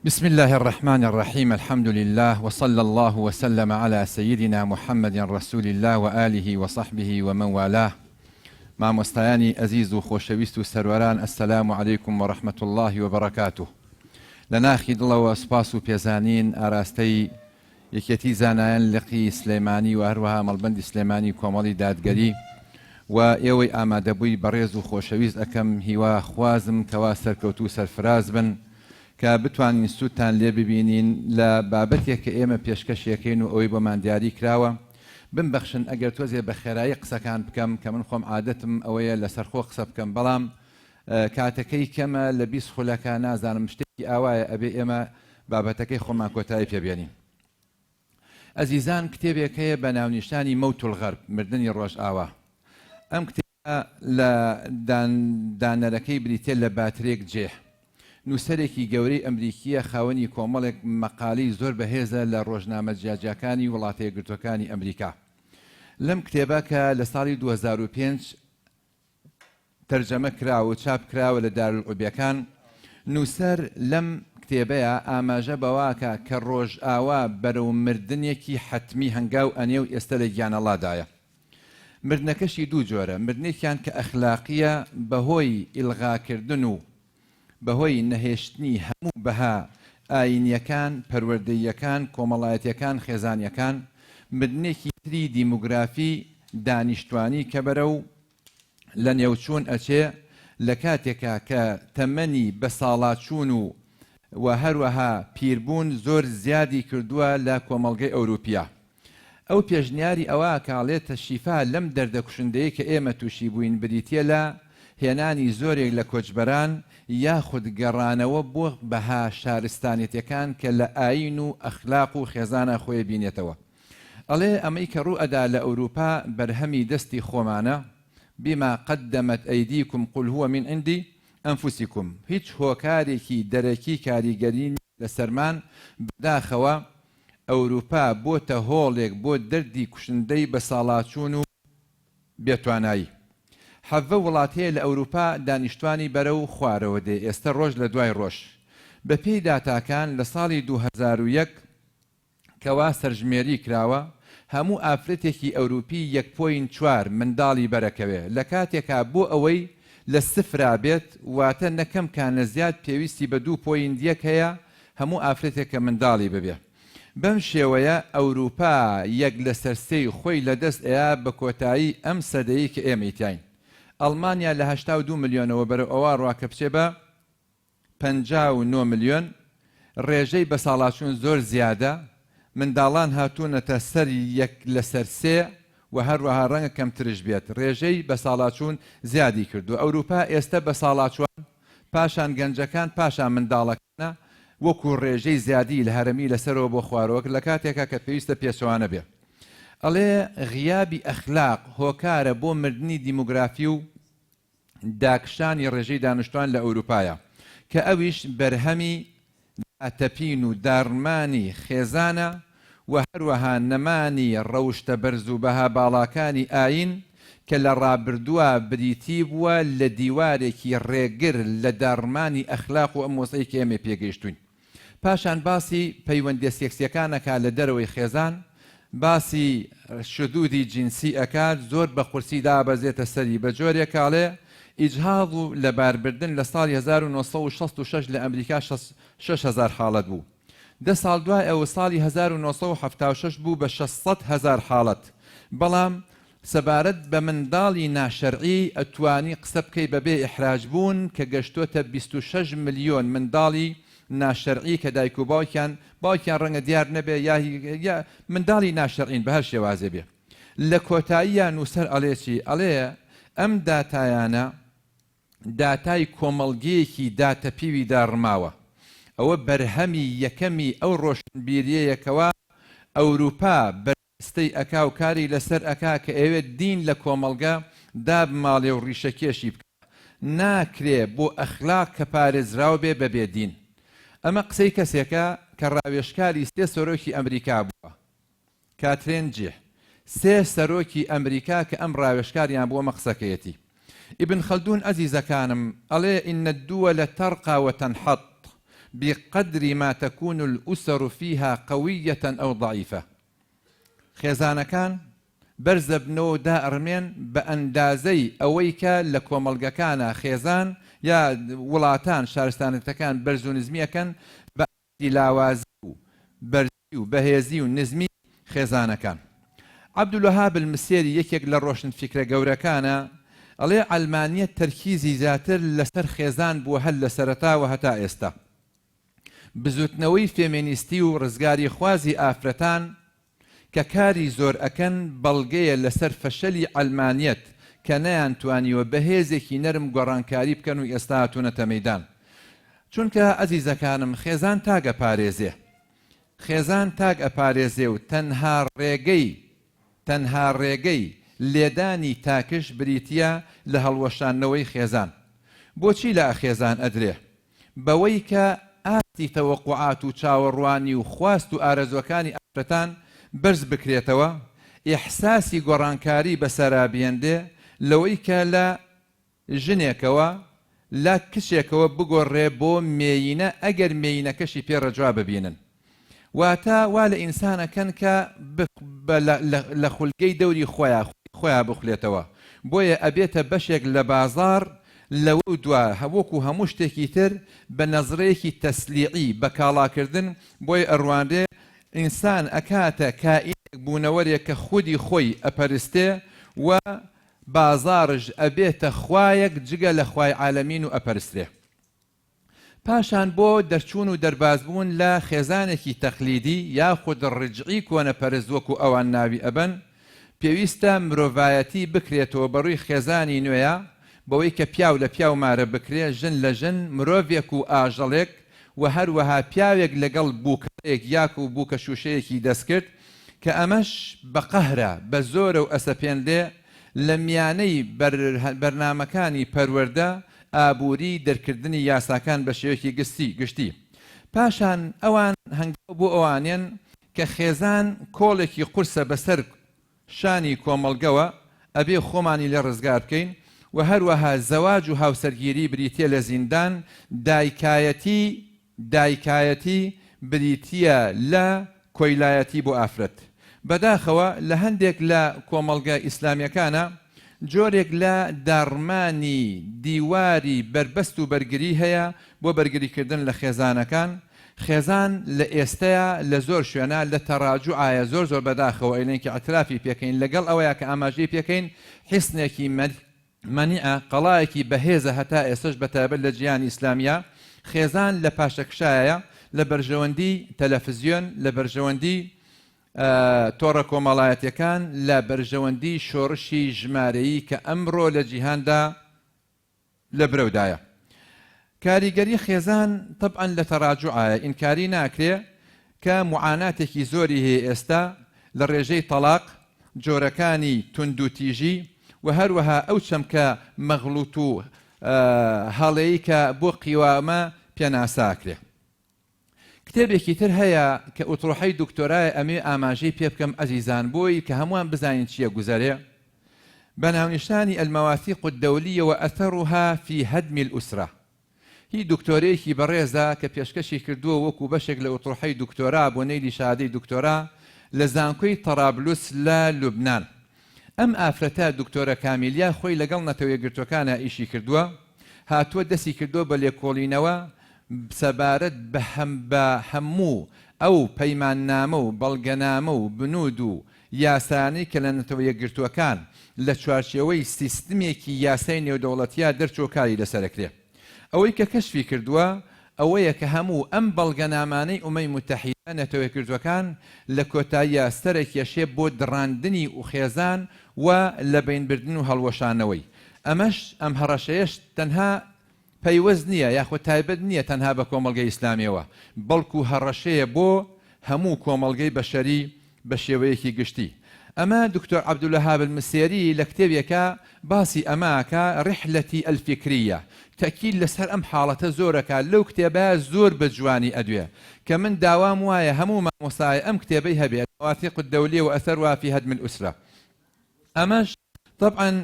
بسم اللە الرحمن الرحیم الحمد للە وصلی اللە وسلم علی سیدنا محمد رسول اللە وآله وصحبه ومن والاه مامۆستایانی ئەزیز و خۆشەویست و سەروەران السلام علیکم ورحمة اللە وبرکاته لە ناخی دڵەوە سوپاس و پێزانین ئاراستەی یەکێتی زانایان لقی سلێمانی و هەروەها مەڵبەندی سلێمانی کۆمەڵی دادگەری و ئێوەی ئامادەبووی بەڕێز و خۆشەویست ئەکەم هیوا خوازم کەوا سەرکەوتوو و سەرفراز بن کە بتوانین سوودتان لێ ببینین لە بابەتێک کە ئێمە پێشکەشیەکەین و ئەوەی بۆمان دیاری کراوە. بمبەخشن ئەگەر تۆزێ بە خێرایی قسەکان بکەم کە من خۆم عادەتم ئەوەیە لەسەرخۆ قسە بکەم بەڵام کاتەکەی کەمە لە 20 خولەکە نازانم شتێکی ئاوایە ئەبێ ئێمە بابەتەکەی خۆمان کۆتایی پێ بێنین. ئەزیزان کتێبێک هەیە بە ناونیشانی موت الغرب، مردنی ڕۆژئاوا. ئەم کتێبە لە دانەرەکەی بریتیە لە باترێک جێ. نووسەرێکی گەورەی ئەمریکییە خاوەنی کۆمەڵێک مەقالەی زۆر بەهێزە لە ڕۆژنامە جیاجیاکانی وڵاتەیەکگرتووەکانی ئەمریکا. لەم کتێبە کە لە ساڵی 2005 تەرجەمە کراوە و چاپ کراوە لە دارالعوبەکان، نووسەر لەم کتێبەیا ئاماژە بەوەئەکا کە ڕۆژئاوا بەرەو مردنێکی حەتمی هەنگاو ئەنێ و ئێستە لە گیانەڵادایە. مردنەکەشی دوو جۆرە، مردنێکیان کە ئەخلاقییە بەهۆی ئیلغاکردن و بەهۆی نەهێشتنی هەموو بەها ئایینییەکان، پەروەردەییەکان، کۆمەڵایەتییەکان، خێزانییەکان، مردنێکی تری دیموگرافی دانیشتوانی کە بەرەو لەنێوچوون ئەچێ لە کاتێکا کە تەمەنی بەساڵاچوون و و هەروەها پیربوون زۆر زیادی کردووە لە کۆمەڵگەی ئەوروپیا. ئەو پێشنیاری ئەوە ئەکا ئەڵێ شیفا لەم دەردە کوشندەی کە ئێمە تووشی بووین بریتیە لە هێنانی زۆرێک لە کۆچبەران یاخود گەڕانەوە بۆ بەها شارستانێتیەکان کە لە ئایین و ئەخلاق و خێزانا خۆی بینێتەوە. ئەڵێ ئەمەی کە ڕوو ئەدا لە ئەوروپا بەرهەمی دەستی خۆمانە، بما قدمت ایدیکم قل هو من عند انفسکم، هیچ هۆکارێکی دەرەکی کاریگەری نیە لەسەرمان، بەداخەوە ئەوروپا بۆتە هۆڵێک بۆ دەردی کوشندەی بەساڵاچوون و بێتوانایی. حەڤە وڵات هەیە لە ئەوروپا دانیشتوانی بەرەو خوارەوە دێ ئێستە ڕۆژ لە دوای ڕۆژ. بەپێی داتاکان لە ساڵی 2001، کەوا سەرژمێری کراوە هەموو ئافرەتێکی ئەوروپی یەک point چوار منداڵی بەرەکەوێ لە کاتێکا بۆ ئەوەی لە سفرا بێت واتە نە کەم کا نە زیاد پێویستی بە دوو point یەک هەیە هەموو ئافرەتێک کە منداڵی ببێ بەم شێوەیە ئەوروپا یەک لەسەر سێی خۆی لەدەست ئەیا بە کۆتایی ئەم سەدەی کە ئێمەی تیاین ئەڵمانیا لە 82 ملیۆنەوە بەرەو ئەوە ڕوا کە بچێ بە 59 ملیۆن، ڕێژەی بەساڵاچوون زۆر زیادە، منداڵان هاتوونەتە سەر یەک لەسەر سێ و هەروەها ڕەنگە کەمترش بێت، ڕێژەی بەساڵاچوون زیادی کردووە، ئەوروپا ئێستە بەساڵاچووان، پاشان گەنجەکان، پاشان منداڵەکانە، وەکو ڕێژەی زیادی لە هەرەمی لەسەرەوە بۆ خوارەوە لە کاتێکا کە پێویستە پێچەوانە بێ. ئەڵێ غیابی ئەخلاق هۆکارە بۆ مردنی دیموگرافی و داکشانی ڕێژەی دانشتوان لە ئەوروپایە کە ئەویش بەرهەمی داتەپین و داڕمانی خێزانە و هەروەها نەمانی ڕەوشتە بەرز و بەها باڵاکانی ئایین کە لە ڕابردووا بریتی بووە لە دیوارێکی ڕێگر لە داڕمانی ئەخلاق و ئەم وەزعەی کە ئێمەی پێگەیشتووین. پاشان باسی پەیوەندیە سێکسیەکان ئەکات لە دەرەوەی خێزان، باسی شذوذی جنسی ئەکات، زۆر بە قورسی دابەزێتە سەری بە جۆرێک ئەڵێ ئیجهاض و لەباربردن لە ساڵی 1966 لە ئەمریکا 6000 حاڵەت بوو، دە ساڵ دوای ئەوە ساڵی 1976 بوو بە 600 هەزار حاڵەت، بەڵام سەبارەت بە منداڵی ناشەرعی ئەتوانی قسە بکەی بەبێ ئیحراج بوون کە گەشتۆتە 26 ملیۆن منداڵی ناشەرعی کە دایک و باوکیان باوکیان ڕەنگە دیار نەبێ یا یا منداڵی ناشەرعین بە هەر شێوازێ بێ لە کۆتاییا نووسەر ئەڵێ چی ئەڵێ ئەم داتایانە داتای کۆمەڵگەیەکی داتەپیوی داڕماوە. ئەوە بەرهەمی یەکەمی ئەو ڕۆشنبیریەیە کەوا ئەوروپا بەرجەستەی ئەکا و کاری لەسەر ئەکا کە ئەیەوێت دین لە کۆمەڵگە دابماڵێ و ڕیشەکێشی بکا. ناکرێ بۆ ئەخلاق کە پارێزراو بێ بەبێ دین. ئەمە قسەی کەسێکە کە ڕاوێژکاری سێ سەرۆکی ئەمریکا بووە. کاترێن جیه، سێ سەرۆکی ئەمریکا کە ئەم ڕاوێژکاریان بووە ئەمە قسەکەیەتی. ئیبن خەلدون ئەزیزەکانم ئەڵێ ان الدول ترقی و تنحط. بقدر ما تكون الأسر فيها قوية أو ضعيفة خێزانەکان بەرزەبنەوە و دائەڕمێن بە ئەندازەی ئەوەی کە لە کۆمەڵگەکانا خێزان یا وڵاتان شارستانەتەکان بەرز و نزمی ئەکەن بە ئاستی لاوازی و بەرزی و بەهێزی و نزمی خێزانەکان. عەبدولوەهاب المسێری یەکێک لە ڕۆشنفیکرە گەورەکانە ئەڵێ عەلمانیەت تەرکیزی زیاتر لەسەر خێزان بووە هەر لە سەرەتاوە هەتا ئێستا. بزوتنەوەی فێمێنیستی و ڕزگاریخوازی ئافرەتان کە کاری زۆر ئەکەن بەڵگەیە لەسەر فەشەلی عەلمانیەت کە نەیانتوانیوە بە هێزێکی نەرم گۆڕانکاری بکەن و ئێستا هاتوونەتە مەیدان چونکە ئەزیزەکانم خێزان تاک ئەپارێزێ خێزان تاک ئەپارێزێ و تەنها ڕێگەی تەنها ڕێگەی لێدانی تاکش بریتیە لە هەڵوەشاندنەوەی خێزان بۆچی لە خێزان ئەدرێ بەوەی کە ئاستی تەوەقوعات و چاوەڕوانی و خواست و ئارەزووەکانی ئافرەتان بەرز بکرێتەوە، ئیحساسی گۆڕانکاری بەسەرا بهێنرێ لەوەی کە لە ژنێکەوە لە کچێکەوە بگۆڕرێ بۆ مێیینە ئەگەر مێیینەکەشی پێ ڕەجوا ببینن. واتە وا لە ئینسان ئەکەن کە لە خولگەی دەوری خۆیا خۆیا بخولێتەوە بۆیە ئەبێتە بەشێک لە بازاڕ لەوەو دوا وەکو هەموو شتێکی تر بە نەزرەیەکی تەسلیعی بە کاڵاکردن بۆی ئەڕوانرێ ئینسان ئەکاتە کائینێک بوونەوەرێک کە خودی خۆی ئەپەرستێ و بازاڕش ئەبێتە خوایەک جگە لە خوای عالەمین و ئەپەرسترێ. پاشان بۆ دەرچوون و دەربازبوون لە خێزانێکی تەقلیدی یاخود ڕجعی کۆنەپەرست وەکو ئەوان ناوی ئەبەن، پێویستە مرۆڤایەتی بکرێتەوە بەڕووی خێزانی نوێیا، بەوەی کە پیاو لە پیاو مارە بکرێ، ژن لە ژن، مرۆڤێک و ئاژەڵێک و هەروەها پیاوێک لەگەڵ بووکەڵێک یاکو بووکە شووشەیەکی دەستکرد، کە ئەمەش بە قەهرە، بە زۆرە و ئەسەپێنرێ لە میانەی بەرنامەکانی پەروەردە، ئابووری، دەرکردنی یاساکان بە شێوەیەکی گشتی. پاشان ئەوان هەنگاو بۆ ئەوانێن کە خێزان کۆڵێکی قورسە بەسەر شانی کۆمەڵگەوە ئەبێ خۆمانی لێ ڕزگار بکەین و هەروەها زەواج و هاوسەرگیری بریتیە لە زیندان، دایکایەتی دایکایەتی بریتییە لە کۆیلایەتی بۆ ئافرەت. بەداخەوە لە هەندێک لە کۆمەڵگە ئیسلامیەکانا جۆرێک لە داڕمانی دیواری بەربەست و بەرگری هەیە بۆ بەرگریکردن لە خێزانەکان، خێزان لە ئێستەیا لە زۆر شوێنا لە تەراجوعایە زۆر زۆر بەداخەوە ئەیڵێن کە ئیعترافی پێکەین لەگەڵ ئەوەیا کە ئاماژەی پێکەین حیسنێکی مەنیعە قەڵایەکی بەهێزە هەتا ئێستەش بەتایبەت لە جیهانی ئیسلامیا خێزان لە پاشەکشایە لە بەرژەوەندی تەلەفزیۆن لە بەرژەوەندی تۆڕە کۆمەڵایەتیەکان لە بەرژەوەندی شۆڕشی ژمارەیی کە ئەمڕۆ لە جیهاندا لە برەودایە. کاریگەری خێزان تەبعەن لە تەراجوعایە ئینکاری ناکرێ کە موعاناتێکی زۆری هەیە ئێستا لە ڕێژەی تەڵاق، جۆرەکانی توندوتیژی و هەروەها ئەو چەمکە مەغڵوت و هەڵەی کە بۆ قیوامە پێناسە ئەکرێ. کتێبێکی تر هەیە کە ئوتڕوحەی دکتۆرایە ئەمەوێ ئاماژەی پێ بکەم ئەزیزان بۆی کە هەمووان بزانین چیە گوزەرێ بە ناونیشانی المواثیق الدولیە و اثرها فی هدم الاسرە هی دکتۆرێکی بەڕێزە کە پێشکەشی کردووە وەکو بەشێک لە ئوتڕوحەی دکتۆرا بۆ نەیلی شەهادەی دکتۆرا لە زانکۆی تەرابلوس لە لوبنان ئەم ئافرەتە دکتۆرە کامیلیا خۆی لەگەڵ نەتەوە یەکگرتووەکانا ئیشی کردووە، هاتووە دەستی کردووە بە لێکۆڵینەوە سەبارەت بە بە هەموو ئەو پەیماننامە و بەڵگەنامە و بنوود و یاسایانەی کە لە نەتەوە یەکگرتووەکان لە چوارچێوەی سیستمێکی یاسای نێودەوڵەتیا دەرچووە کاری لەسەر ئەکرێ. ئەوەی کە کەشفی کردووە ئەوەیە کە هەموو ئەم بەڵگەنامانەی ئومەی موتەحیدە، نەتەوەیەکگرتووەکان، لە کۆتاییا سەرەکێشێ بۆ دڕاندنی و خێزان و لەبەینبردن و هەڵوەشانەوەی. ئەمەش، ئەم هەڕەشەیەش تەنها پەیوەست نییە یاخود تایبەت نییە تەنها بە کۆمەڵگەی ئیسلامییەوە، بەڵکو هەڕەشەیە بۆ هەموو کۆمەڵگەی بەشەری بە شێوەیەکی گشتی. ئەمە دکتۆر عەبدولوەهاب المسێری لە کتێبێکا باسی ئەمە ئەکا، رحلتی الفکریە، تەئکید لەسەر ئەم حاڵەتە زۆر ئەکا، لەو کتێبە زۆر بە جوانی ئەدوێ کە من داوام وایە هەموو مامۆستایە ئەم کتێبەی هەبێ، المواثیق الدولیە واثرها فی هدم الاسرە. ئەمەش تەبعەن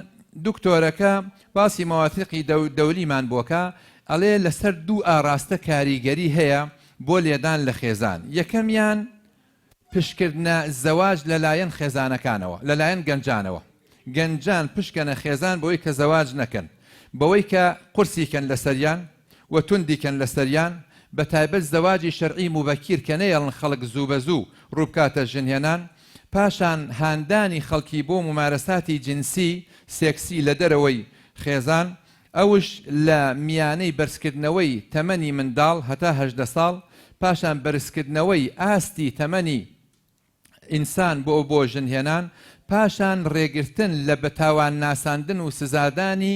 دکتۆرەکە باسی مەواسیقی دەولیمان بۆکا. ئەڵێ لەسەر دوو ئاڕاستە کاریگەری هەیە بۆ لێدان لە خێزان، یەکەمیان پشتکردنە زەواج لەلایەن خێزانەکانەوە، لەلایەن گەنجانەوە، گەنجان پشتکەنە خێزان بەوەی کە زەواج نەکەن، بەوەی کە قورسی کەن لەسەریان و توندی کەن لەسەریان، بەتایبەت زەواجی شەرعی موبەکیر کە نەیەڵن خەڵک زوو بەزوو ڕووبکاتە ژنهێنان، پاشان هاندانی خەڵکی بۆ مومارەساتی جنسی، سێکسی، لە دەرەوەی خێزان، ئەوش لە میانەی بەرزکردنەوەی تەمەنی منداڵ هەتا 18 ساڵ، پاشان بەرزکردنەوەی ئاستی تەمەنی ئینسان بۆ بۆ ژن هێنان، پاشان ڕێگرتن لە بە تاوان ناساندن و سزادانی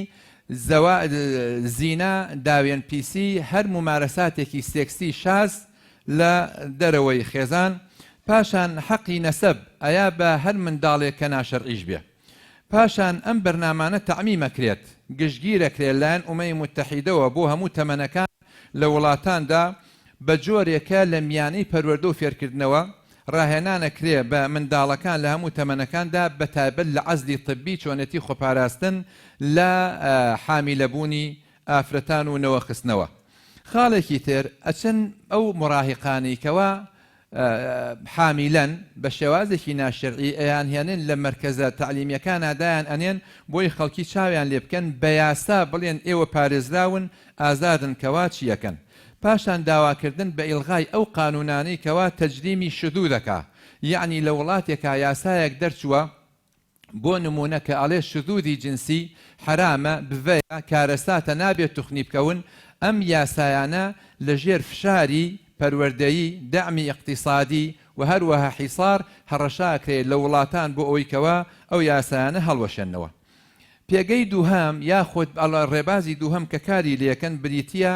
زەوا زینا، داوێن پیسی، هەر مومارەساتێکی سێکسی شاز لە دەرەوەی خێزان، پاشان حەقی نەسەب ئەیا بە هەر منداڵێک کە ناشەرعیش بێ. پاشان ئەم بەرنامانە تەعمیم ئەکرێت، گشتگیر ئەکرێت لایەن ئومەمی موتەحیدەوە بۆ هەموو تەمەنەکان لە وڵاتاندا بە جۆرێ کە لە میانەی پەروەردە و فێرکردنەوە ڕاهێنان ئەکرێ بە منداڵەکان لە هەموو تەمەنەکاندا بە تایبەت لە عەزلی طبی چۆنێتی خۆپاراستن لە حامیلەبوونی ئافرەتان و نەوە خستنەوە. خاڵێکی تر ئەچن ئەو موراهیقانەی کەوا حامیلەن بە شێوازێکی ناشەرعی ئەیانهێنن لە مەرکەزە تەعلیمیەکانا دایان ئەنێن بۆی خەڵکی چاویان لێ بکەن بە یاسا بڵێن ئێوە پارێزراون ئازادن کەوا چی ئەکەن پاشان داواکردن بە ئیلغای ئەو قانونانەی کەوا تەجریمی شذوذ ئەکا یەعنی لە وڵاتێکا یاسایەک دەرچووە بۆ نموونە کە ئەڵێ شذوذی جنسی حەرامە، بڤەیە، کارەساتە نابێ توخنی بکەون، ئەم یاسایانە لە ژێر فشاری پەروەردەیی، دەعمی ئیقتیسادی و هەروەها حیسار هەڕەشە ئەکرێ لە وڵاتان بۆ ئەوەی کەوا ئەو یاسایانە هەڵوەشێننەوە. پێگەی دووهەم یاخود ڕێبازی دووهەم کە کاری لێکەن بریتییە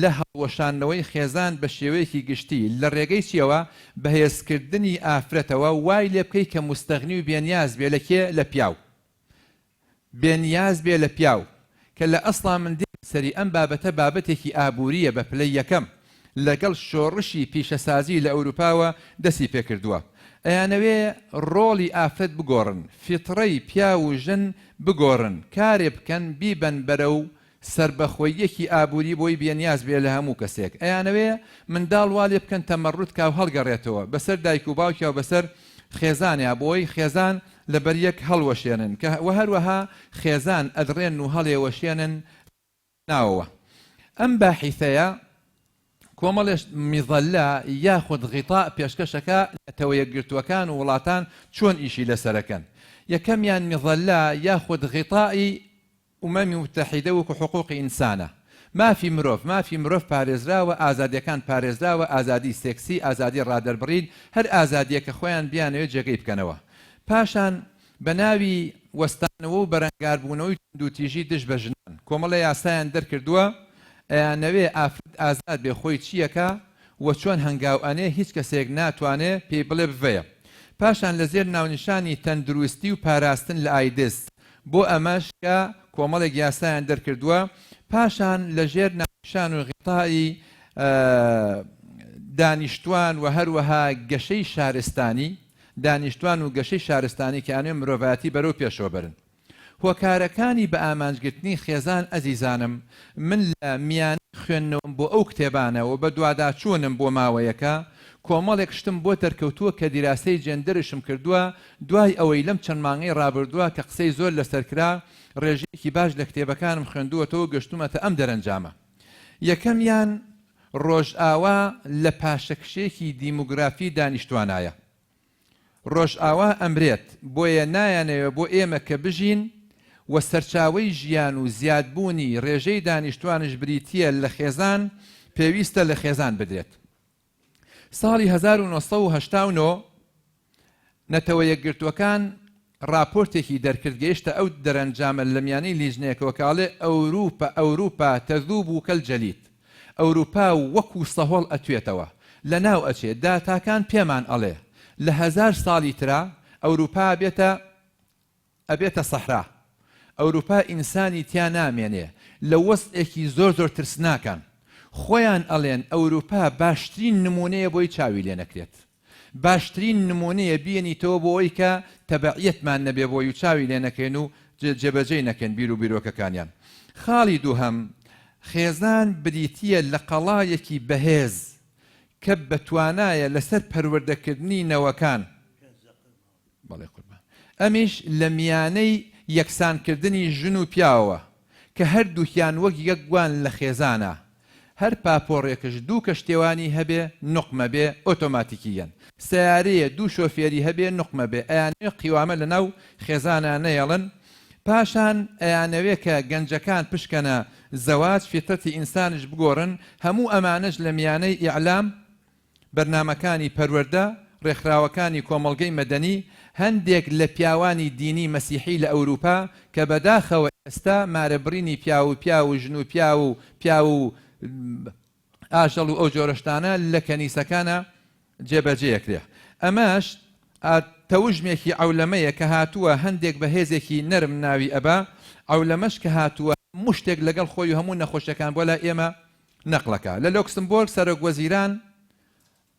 لە هەڵوەشاندنەوەی خێزان بە شێوەیەکی گشتی لە ڕێگەی چییەوە؟ بەهێزکردنی ئافرەتەوە وای لێ بکەی کە موستەغنی و بێنیاز بێ لە کێ؟ لە پیاو بێنیاز بێ لە پیاو کە لە ئەسڵا من دێمە سەری ئەم بابەتە بابەتێکی ئابوورییە بە پلەی یەکەم لەگەڵ شۆڕشی پیشەسازی لە ئەوروپاوە دەستی پێکردووە ئەیانەوێ ڕۆڵی ئافرەت بگۆڕن فیتڕەی پیاو و ژن بگۆڕن کارێ بکەن بیبەن بەرەو سەربەخۆییەکی ئابووری بۆی بێنیاز بێ لە هەموو کەسێک ئەیانەوێ منداڵ وا لێ بکەن تەمەڕود کا و هەڵگەڕێتەوە بەسەر دایک و باوکیا و بەسەر خێزانیا بۆی خێزان لەبەر یەک هەڵوەشێنن کە وە هەروەها خێزان ئەدڕێنن و هەڵێوەشێنن ناوەوە. ئەم باحیثەیە کۆمەڵێ میظەلە یاخود غیطاء پێشکەشەکا نەتەوە یەکگرتووەکان و وڵاتان چۆن ئیشی لەسەرەکەن. یەکەمیان میظەلە یاخود غیطائی ئومەمی موتەحیدە وەکو حقوقی ئینسانە. مافی مرۆڤ، مافی مرۆڤ پارێزراوە، ئازادیەکان پارێزراوە، ئازادی سێکسی، ئازادی ڕادەربڕین، هەر ئازادیەک کە خۆیان بیانەوێ جێگەی بکەنەوە. پاشان بە ناوی وەستانەوە و بەرەنگاربوونەوەی توندوتیژی دژ بە ژنان کۆمەڵێ یاسایان دەرکردووە، ئەیانەوێ ئافرەت ئازاد بێ خۆی چییەکا و چۆن هەنگاو ئەنێ هیچ کەسێک ناتوانێ پێی بڵێ بڤەیە. پاشان لە زێر ناونیشانی تەندروستی و پاراستن لە ئایدز بۆ ئەمەش کە کۆمەڵێک یاسایان دەرکردووە، پاشان لە ژێر ناونیشان و غیتائی دانیشتوان و هەروەها گەشەی شارستانی، دانیشتوان و گەشەی شارستانی کە ئەیانەوێت مرۆڤایەتی بەرەو پێشەوە بەرن. هۆکارەکانی بە ئامانجگرتنی خێزان ئەزیزانم من لە میانەی خوێندنەوەم بۆ ئەو کتێبانە و بەدواداچوونم بۆ ماوەیەکە کۆمەڵێک شتم بۆ دەرکەوتووە کە دیراسەی جێندەرشم کردووە دوای ئەوەی لەم چەند مانگەی ڕابردووە کە قسەی زۆر لەسەر کرا ڕێژەیەکی باش لە کتێبەکانم خوێندووەتەوە گەشتوومەتە ئەم دەرەنجامە یەکەمیان ڕۆژئاوا لە پاشەکشێکی دیموگرافی دانیشتوانایە. ڕۆژئاوا ئەمرێت، بۆیە نایانەوێ بۆ ئێمە کە بژین و سەرچاوەی ژیان و زیادبوونی ڕێژەی دانیشتوانش بریتییە لە خێزان، پێویستە لە خێزان بدرێت. ساڵی 1989 نەتەوە یەکگرتووەکان ڕاپۆرتێکی دەرکرد گەیشتە ئەو دەرەنجامە لە میانەی لیژنەیەکەوە کە ئەڵێ ئەوروپا ئەوروپا تذوب کالجلید ئەوروپا وەکو سەهۆڵ ئەتوێتەوە لەناو ئەچێ داتاکان پێمان ئەڵێ لە هەزار ساڵی ترا ئەوروپا ئەبێتە ئەبێتە سەحرا ئەوروپا ئینسانی تیا نامێنێ لە وەزعێکی زۆر زۆر ترسناکان خۆیان ئەڵێن ئەوروپا باشترین نمونەیە بۆی چاوی لێ نەکرێت باشترین نمونەیە بیەنیتەوە بۆ ئەوەی کە تەبەعیەتمان نەبێ بۆی و چاوی لێ نەکەین و جێبەجێی نەکەین بیر و بیرۆکەکانیان. خاڵی دووهەم. خێزان بریتییە لە قەڵایەکی بەهێز کە بەتوانایە لەسەر پەروەردەکردنی نەوەکان. بەڵێ قوربان. ئەمیش لە میانەی یەکسانکردنی ژن و پیاوەوە کە هەردووکیان وەک یەک گوان لە خێزانا. هەر پاپۆڕێکش دوو کەشتێوانی هەبێ نوقمە بێ ئۆتۆماتیکییەن. سەیارەیە دوو شۆفێری هەبێ نوقمە بێ ئەیانەوێ قیوامە لە ناو خێزانا نەیەڵن پاشان ئەیانەوێ کە گەنجەکان پشکەنە زەواج فیترەتی ئینسانش بگۆڕن هەموو ئەمانەش لە میانەی ئیعلام بەرنامەکانی پەروەردە، ڕێکخراوەکانی کۆمەڵگەی مەدەنی، هەندێک لە پیاوانی دینی مەسیحی لە ئەوروپا کە بەداخەوە ئێستا مارەبڕینی پیاو و پیاو و ژن و پیاو و پیاو و ئاژەڵ و ئەو جۆرە شتانە لە کەنیسەکانا جێبەجێ ئەکرێ. ئەمەش تەوژمێکی عەولەمەیە کە هاتووە هەندێک بە هێزێکی نەرم ناوی ئەبا، عەولەمەش کە هاتووە هەموو شتێک لەگەڵ خۆی و هەموو نەخۆشیەکان بۆ لای ئێمە نەقڵەکە لە لۆکسمبۆرگ سەرۆک وەزیران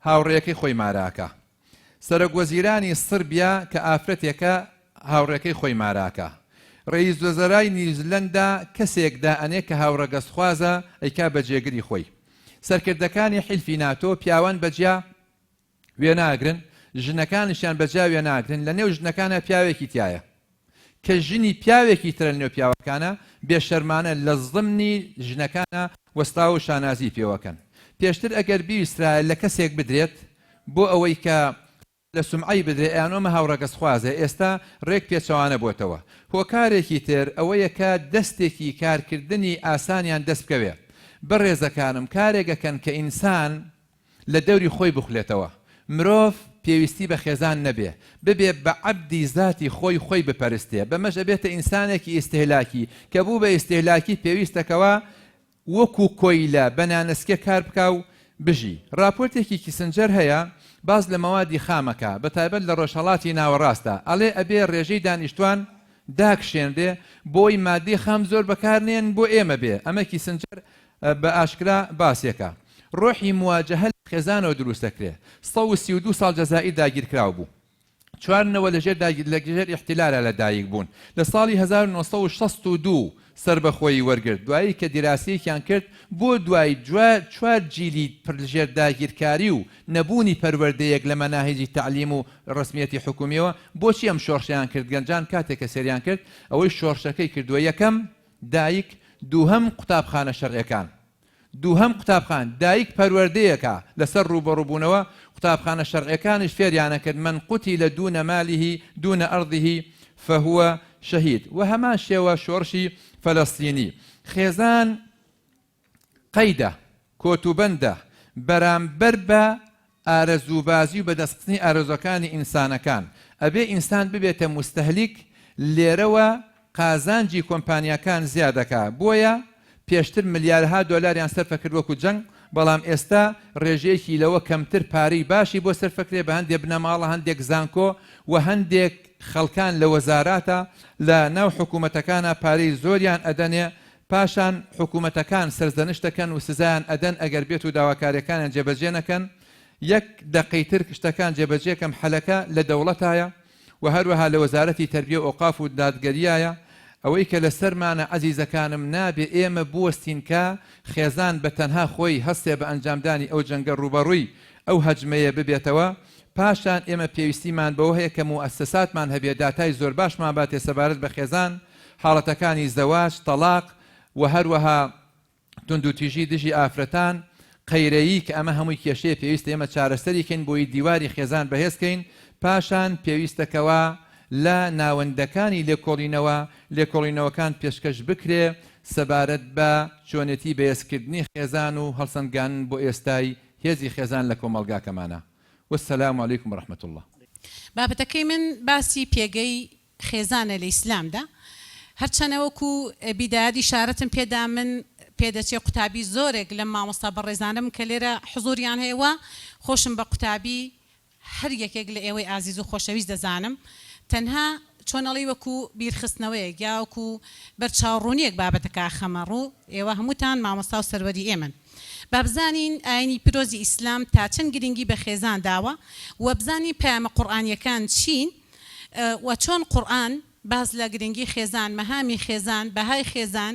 هاوڕێیەکەی خۆی ماراکە. سەرۆک وەزیرانی سڕبیا کە ئافرەتێکە هاوڕێکەی خۆی ماراکە. رەئیس وەزەرای نیوزلەندا کەسێک دائەنێ کە هاوڕەگەزخوازە ئەیکا بە جێگری خۆی. سەرکردەکانی حیلفی ناتۆ پیاوان بە جیا وێناگرن، ژنەکانیشیان بە جیا وێناگرن، لە نێو ژنەکانا پیاوێکی تیایە. کە ژنی پیاوێکی ترە لەنێو پیاوەکانا بێشەرمانە لە زمنی ژنەکانا وەستاوە و شانازی پێوەکەن. پێشتر ئەگەر بیویسترایە لە کەسێک بدرێت بۆ ئەوەی کە لە سومعەی بدرێ ئەیان ئەمە هاوڕەگەزخوازە ئێستا ڕێک پێچەوانە بۆتەوە. هۆکارێکی تر ئەوەیە کە دەستێکی کارکردنی ئاسانیان دەست بکەوێ. بەڕێزەکانم کارێک ئەکەن کە ئینسان لە دەوری خۆی بخولێتەوە. مرۆڤ پێویستی بە خێزان نەبێ، ببێ بە عەبدی زاتی خۆی خۆی بپەرستێ، بەمەش ئەبێتە ئینسانێکی ئیستهلاکی، کە بوو بە ئیستهلاکی پێویستە کەوا وەکو کۆیلە بە نانەسکێ کار بکا و بژی. ڕاپۆرتێکی کیسنجەر هەیە باس لە مەوادی خام ئەکا، بە تایبەت لە ڕۆژهەڵاتی ناوەڕاستدا، ئەڵێ ئەبێ ڕێژەی دانیشتوان داکشێنرێ بۆی مادەی خام زۆر بەکار نێن بۆ ئێمە بێ، ئەمە کیسنجەر بە ئاشکرا باسێکە. ڕۆحی مواجەهە لە خێزانەوە دروست دەکرێ. 132 ساڵ جەزائیر داگیرکراو بوو. چوار نەوە لە ژێر داگیر لە ژێر ئیحتیلالا لە دایک بوون. لە ساڵی 1962 سەربەخۆیی وەرگرت. دوایی کە دیراسەیەکیان کرد بۆ دوای چوار جیلی پر ژێر داگیرکاری و نەبوونی پەروەردەیەک لە مەناهیجی تەعلیم و ڕەسمیەتی حکومیەوە بۆچی ئەم شۆڕشەیان کرد گەنجان کاتێک کە سەیریان کرد ئەوەی شۆڕشەکەی کردووە یەکەم دایک دووهەم قوتابخانە شەرعیەکان دووهەم قوتابخان دایک پەروەردەیەکە لەسەر ڕووبەڕووبوونەوە قوتابخانە شەرعیەکانیش فێریانە کرد من قتل دون ماله دون ارضه فهو شهید وە هەمان شێوە شۆڕشی فەلەستینی خێزان قەیدە، کۆتوبەندە، بەرامبەر بە ئارەزووبازی و بەدەستخستنی ئارەزووەکانی ئینسانەکان، ئەبێ ئینسان ببێتە موستەهلیک، لێرەوە قازانجی کۆمپانیاکان زیادەکا، بۆیە پێشتر ملیارها دۆلاریان سەرفەکرد وەکو جەنگ، بەڵام ئێستا ڕێژەیەکی لەوە کەمتر پارەی باشی بۆ سەرفەکرێ بە هەندێ بنەماڵە، هەندێک زانکۆ و هەندێک خەڵکان لە وەزاراتە لە ناو حکومەتەکانا پارەی زۆریان ئەدەنێ پاشان حکومەتەکان سەرزەنشت دەکەن و سزایان ئەدەن ئەگەر بێت و داواکاریەکانیان جێبەجێ نەکەن یەک دەقەی تر شتەکان جێبەجێ کەم حەلەکە لە دەوڵەتایە و هەروەها لە وەزارەتی تەربیە و ئەوقاف و دادگەریایە ئەوەی کە لەسەرمانە عەزیزەکانم نابێ ئێمە بوەستین کە خێزان بە تەنها خۆی هەستێ بە ئەنجامدانی ئەو جەنگە ڕووبەڕووی ئەو هەجمەیە ببێتەوە پاشان ئێمە پێویستیمان بەوە هەیە کە موئەسەساتمان هەبێ داتای زۆرباشمان باتێ سەبارەت بە خێزان حاڵەتەکانی زەواج، تەڵاق و هەروەها توندوتیژی دژی ئافرەتان، قەیرەیی کە ئەمە هەمووی کێشەیە پێویستە ئێمە چارەسەری کەین بۆی دیواری خێزان بەهێز کەین، پاشان پێویستە کەوا لە ناوەندەکانی لێکۆڵینەوە لێکۆڵینەوەکان پێشکەش بکرێ سەبارەت بە چۆنێتی بەهێزکردنی خێزان و هەڵسەنگاندن بۆ ئێستای هێزی خێزان لە کۆمەڵگاکەمانا. والسلام علیکم ورحمە اللە. بابەتەکەی من باسی پێگەی خێزانە لە ئیسلامدا. هەرچەنە وەکو بیدایەت ئیشارەتم پێدا من پێدەچێ قوتابی زۆرێک لەم مامۆستا بەڕێزانە بم کە لێرە حزوریان هەیە وە خۆشم بە قوتابی هەر یەکێک لە ئێوەی ئازیز و خۆشەویست دەزانم تەنها چۆن ئەڵێی وەکو بیرخستنەوەیەک یا وەکو بەرچاوڕوونیەک بابەتەکە ئەخەمە ڕوو ئێوە هەمووتان مامۆستا و سەروەری ئێمەن با بزانین ئاینی پیرۆزی ئیسلام تا چەند گرنگی بە خێزان داوە وە بزانین پەیامە قورئانیەکان چین و چۆن قورئان باس لە گرنگی خێزان، مەهامی خێزان، بەهای خێزان،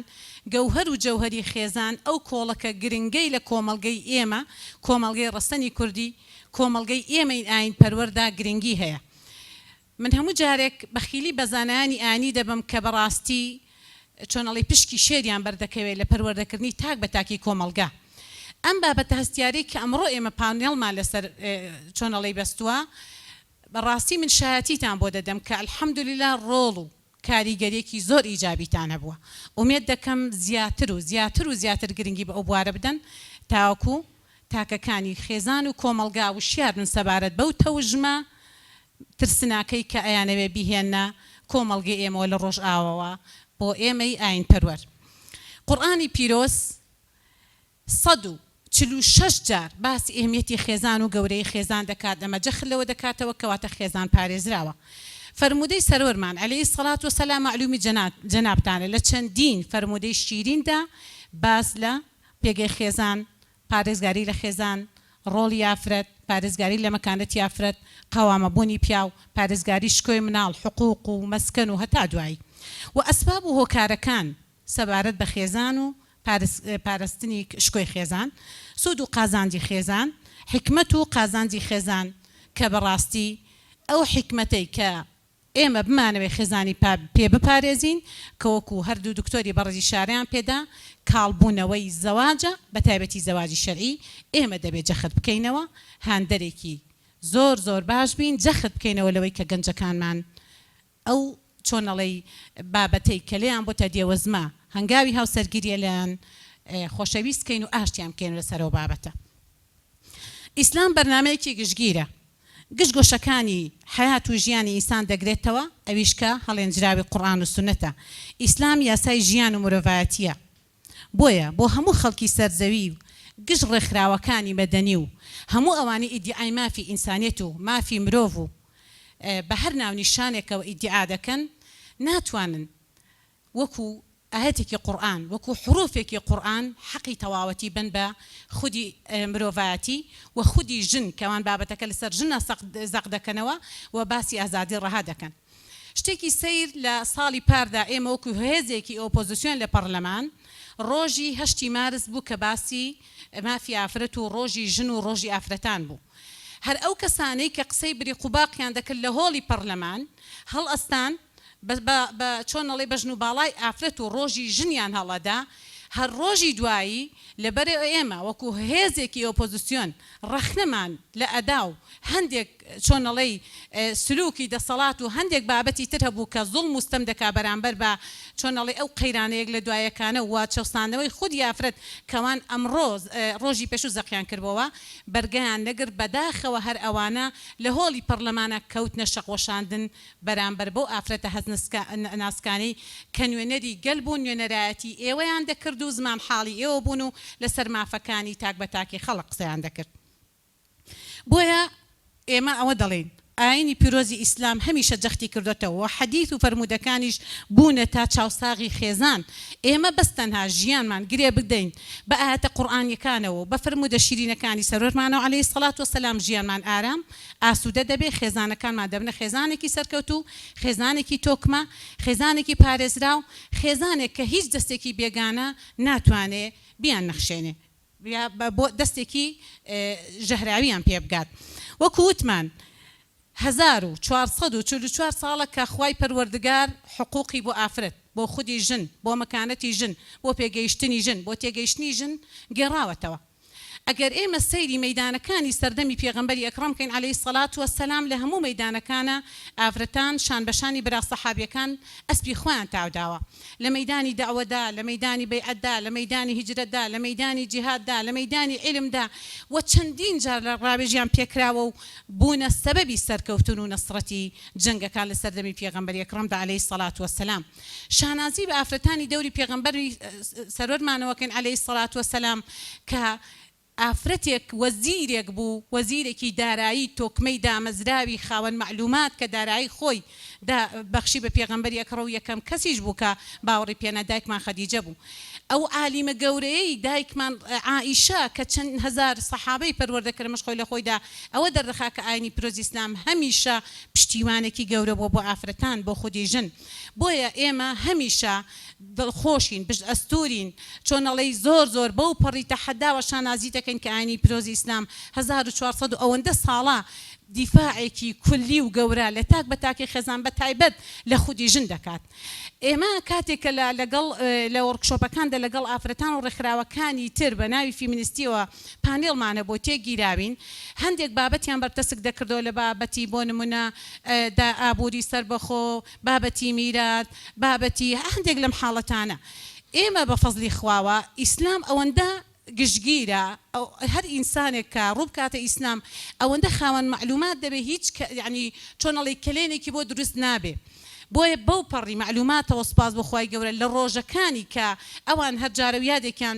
گەوهەر و جەوهەری خێزان ئەو کۆڵەکە گرنگەی لە کۆمەڵگەی ئێمە، کۆمەڵگەی ڕەسەنی کوردی، کۆمەڵگەی ئێمەی ئایینپەروەردا گرنگی هەیە. من هەموو جارێک بەخیلی بە زانایانی ئاینی دەبم کە بەڕاستی چۆن ئەڵێی پشکی شێریان بەردەکەوێت لە پەروەردەکردنی تاک بە تاکی کۆمەڵگا. ئەم بابەتە هەستیارەی کە ئەمڕۆ ئێمە پانێڵمان لەسەر چۆن ئەڵێی بەستووە بەڕاستی من شایەتیتان بۆ دەدەم کە الحمدللە ڕۆڵ و کاریگەریەکی زۆر ئیجابیتان هەبووە. ئومێد دەکەم زیاتر و زیاتر و زیاتر گرنگی بە ئەو بوارە بدەن تاوەکو تاکەکانی خێزان و کۆمەڵگا وشیار بن سەبارەت بەو تەوژمە ترسناکەی کە ئەیانەوێ بیهێننە کۆمەڵگەی ئێمەوە لە ڕۆژئاواوە بۆ ئێمەی ئایینپەروەر. قورئانی پیرۆز 146 جار باسی ئەهمیەتی خێزان و گەورەیی خێزان دەکات، ئەمە جەخت لەوە دەکاتەوە کەواتە خێزان پارێزراوە. فەرموودەی سەروەرمان علیە الصلوە والسلام مەعلومی جەنابتانە لە چەندین فەرموودەی شیریندا باس لە پێگەی خێزان، پارێزگاری لە خێزان، ڕۆڵی ئافرەت، پارێزگاری لە مەکانەتی ئافرەت، قەوامەبوونی پیاو، پارێزگاری شکۆی مناڵ، حقوق و مەسکەن و هەتا دوایی و ئەسباب و هۆکارەکان سەبارەت بە خێزان و پارستنی شکۆی خێزان، سوود و قازانجی خێزان، حیکمەت و قازانجی خێزان کە بەڕاستی ئەو حیکمەتەی کە ئێمە بمانەوێ خێزانی پێ بپارێزین کە وەکو هەردوو دکتۆری بەڕێز ئیشارەیان پێدا کاڵ بوونەوەی زەواجە بەتایبەتی زەواجی شەرعی ئێمە دەبێ جەخت بکەینەوە هاندەرێکی زۆر زۆر باش بین جەخت بکەینەوە لەوەی کە گەنجەکانمان ئەو چۆن ئەڵێی بابەتەی کە لێیان بۆتە دێوەزمە هەنگاوی هاوسەرگیریە لێیان خۆشەویست کەین و ئاشتیان بکەین لەسەر ئەو بابەتە. ئیسلام بەرنامەیەکی گشتگیرە گشت گۆشەکانی حەیات و ژیانی ئینسان دەگرێتەوە ئەویش کە هەڵێنجراوی قورئان و سوننەتە. ئیسلام یاسای ژیان و مرۆڤایەتیە بۆیە بۆ هەموو خەڵکی سەر زەوی و گشت ڕێکخراوەکانی مەدەنی و هەموو ئەوانەی ئیدیعای مافی ئینسانیەت و مافی مرۆڤ و بە هەر ناونیشانێکەوە ئیدیعا دەکەن ناتوانن وەکو ئایەتێکی قورئان وەکو حروفێکی قورئان حەقی تەواوەتی بەن بە خودی مرۆڤایەتی و خودی ژن کە ئەوان بابەتەکە لەسەر ژنە زەق دەکەنەوە و باسی ئازادی ڕەها دەکەن. شتێکی سەیر لە ساڵی پاردا ئێمە وەکو هێزێکی ئۆپۆزسیۆن لە پەڕلەمان ڕۆژی هەشتی مارس بوو کە باسی مافی ئافرەت و ڕۆژی ژن و ڕۆژی ئافرەتان بوو هەر ئەو کەسانەی کە قسەی بریقوباقیان دەکرد لە هۆڵی پەڕلەمان هەڵئەستان بە بە چۆن ئەڵێی بەژن و باڵای ئافرەت و ڕۆژی ژنیان هەڵئەدا هەر ڕۆژی دوایی لەبەر ئێمە وەکو هێزێکی ئۆپۆزسیۆن ڕەخنەمان لە ئەدا و هەندێک چۆن ئەڵێی سلوکی دەسەڵات و هەندێک بابەتی تر هەبوو کە زوڵم و ستەم دەکا بەرامبەر بە چۆن ئەڵێی ئەو قەیرانە یەک لە دوا یەکانە و چەوساندنەوەی خودی ئافرەت کەوان ئەمڕۆ ڕۆژی پێشوو زەقیان کردبۆوە بەرگەیان نەگرت بەداخەوە هەر ئەوانە لە هۆڵی پەڕلەمانا کەوتنە شەق وەشاندن بەرامبەر بەو ئافرەتە هەست ناسکانەی کە نوێنەری گەل بوون نوێنەرایەتی ئێوەیان دەکرد و زمان حاڵی ئێوە بوون و لەسەر مافەکانی تاک بە تاکی خەڵک قسەیان دەکرد. بۆیە ئێمە ئەوە دەڵێین ئایینی پیرۆزی ئیسلام هەمیشە جەختی کردۆتەوە و حەدیث و فەرموودەکانیش بوونەتە چاوساغی خێزان، ئێمە بەس تەنها ژیانمان گرێ بدەین بە ئایەتە قورئانیەکانەوە و بە فەرموودە شیرینەکانی سەروەرمانەوە علیە الصلوە والسلام ژیانمان ئارام ئاسوودە دەبێ، خێزانەکانمان دەبنە خێزانێکی سەرکەوتوو، خێزانێکی تۆکمە، خێزانێکی پارێزراو، خێزانێک کە هیچ دەستێکی بێگانە ناتوانێ بیاننەخشێنێ یا بە دەستێکی ژەهراویان پێ بگات. وەکو وتمان 1444 ساڵە کە خوای پەروەردگار حقوقی بۆ ئافرەت، بۆ خودی ژن، بۆ مەکانەتی ژن، بۆ پێگەیشتنی ژن، بۆ تێگەیشتنی ژن گێڕاوەتەوە. ئەگەر ئێمە سەیری مەیدانەکانی سەردەمی پێغەمبەری ئەکڕەم بکەین علیە الصلوە و السلام لە هەموو مەیدانەکانا ئافرەتان شان بە شانی برا سەحابیەکان ئەسپی خۆیان تاوداوە لە مەیدانی دەعوەدا لە مەیدانی بەیعەتدا لە مەیدانی هیجرەتدا لە مەیدانی جیهاددا لە مەیدانی عیلمدا و چەندین جار لە ڕاوێژیان پێکراوە و بوونە سەبەبی سەرکەوتن و نەسرەتی جەنگەکان لە سەردەمی پێغەمبەری ئەکڕەمدا علیە الصلوە و السلام. شانازی بە ئافرەتانی دەوری پێغەمبەری سەروەرمانەوە کەین علیە الصلوە والسلام کە ئافرەتێک وەزیرێک بوو وەزیرێکی دارایی تۆکمەی دامەزراوی خاوەن مەعلومات کە دارایی خۆی دا بەخشی بە پێغەمبەری ئەکڕە و یەکەم کەسیش بوو کە باوەڕی پێنا دایکمان خەدیجە بوو. ئەو عالیمە گەورەیەی دایکمان عائیشە کە چەند هەزار سەحابەی پەروەردە کرد ئەمەش خۆی لە خۆیدا ئەوە دەردەخا کە ئاینی پیرۆزی ئیسلام هەمیشە پشتیوانێکی گەورە بووە بۆ ئافرەتان بۆ خودی ژن بۆیە ئێمە هەمیشە دڵخۆشین پشت ئەستورین چۆن ئەڵێی زۆر زۆر بەو پەڕی تەحەداوە شانازی دەکەین کە ئاینی پیرۆزی ئیسلام 1400 و ئەوەندە ساڵە دیفاعێکی کولی و گەورە لە تاک بە تاکی خێزان بە تایبەت لە خودی ژن دەکات. ئێمە کاتێک کە لە لەگەڵ لە وۆرکشۆپەکاندا لەگەڵ ئافرەتان و ڕێکخراوەکانی تر بە ناوی فیمینستیەوە پانێڵمان هەبوو تێکگیراوین هەندێک بابەتیان بەرتەسک دەکردەوە لە بابەتی بۆ نمونە دا ئابووری سەربەخۆ بابەتی میرات بابەتی هەندێک لەم حاڵەتانە ئێمە بە فەزلی خواوە ئیسلام ئەوەندە گشتگیرە هەر ئینسانێک کە ڕووبکاتە ئیسلام ئەوەندە خاوەن مەعلومات دەبێ هیچ یەعنی چۆن ئەڵێی کەلێنێکی بۆ دروست نابێ بۆیە بەو پەڕی مەعلوماتەوە سوپاس بۆ خوای گەورە لە ڕۆژەکانی کە ئەوان هەر جارەو یادێکیان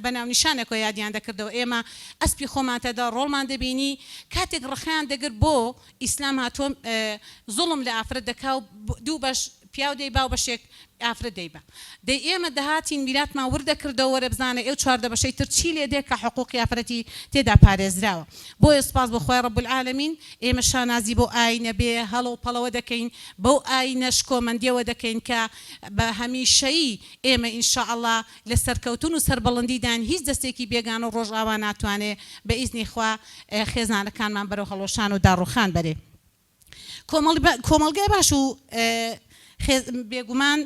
بە ناونیشانێکەوە یادیان دەکردەوە ئێمە ئەسپی خۆمان تێدا ڕۆڵمان دەبینی کاتێک ڕەخنەیان دەگرت بۆ ئیسلام هاتووە زوڵم لە ئافرەت دەکا و دوو بەش پیاو دەیبا و بەشێک ئافرەت دەیبا. دەی ئێمە دەهاتین میراتمان ورد دەکردەوە وەرە بزانە ئێو 14 بەشەی تر چی لێ دێ کە حقوقی ئافرەتی تێدا پارێزراوە. بۆیە سوپاس بۆ خوای رب العالمین ئێمە شانازی بەو ئاینە بێ هەڵە و پەڵەوە دەکەین، بەو ئاینە شکۆمەندیەوە دەکەین کە بە هەمیشەیی ئێمە ان شاء اللە لە سەرکەوتن و سەربەڵندیداین هیچ دەستێکی بێگانە و ڕۆژئاوا ناتوانێ بە ئیزنی خوا خێزانەکانمان بەرەو هەڵوەشان و داڕوخان بەرێ. کۆمەڵگای باش و بێگومان